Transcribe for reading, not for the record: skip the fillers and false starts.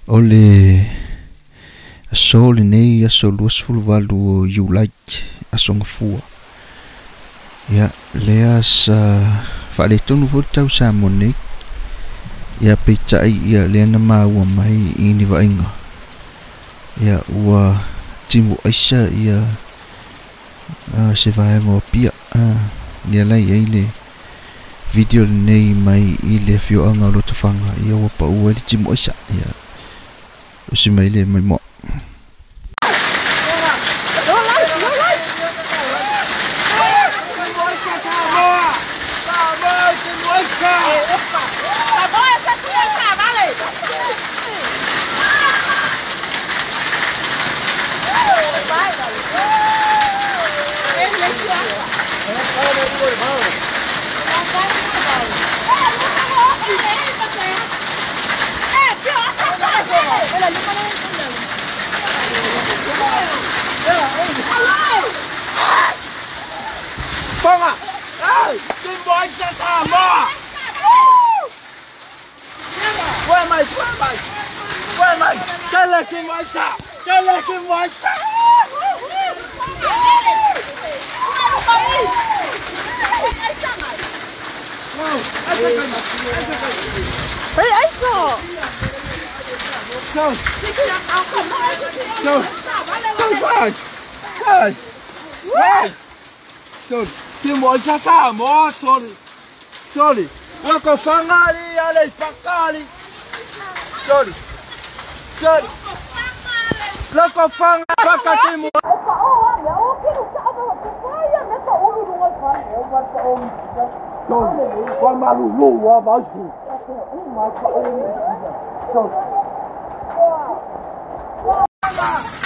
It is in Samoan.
O le aso lenei aso 28 o Iulai, aso Gafua. Ia, lea sa faaletonu foi le tau Samoa nei. Ia, peitai ia lea na maua mai i ni vaaiga. Ia, ua timu aisa ia se vaega o Apia. Lea la e i ai le video lenei mai i le afioaga o Lotofaga, ia ua pau ai le timu aisa. Ia, usi mai le maimoa. Ponga! Timboisa Samoa! Ué mais, ué mais! Ué mais! Tele Timboisa! Tele Timboisa! So, Timboisa Samoa, sorry. Sorry. Lokofangali, ale pakali. Sorry. Sorry. Lokofanga pakati. Sorry.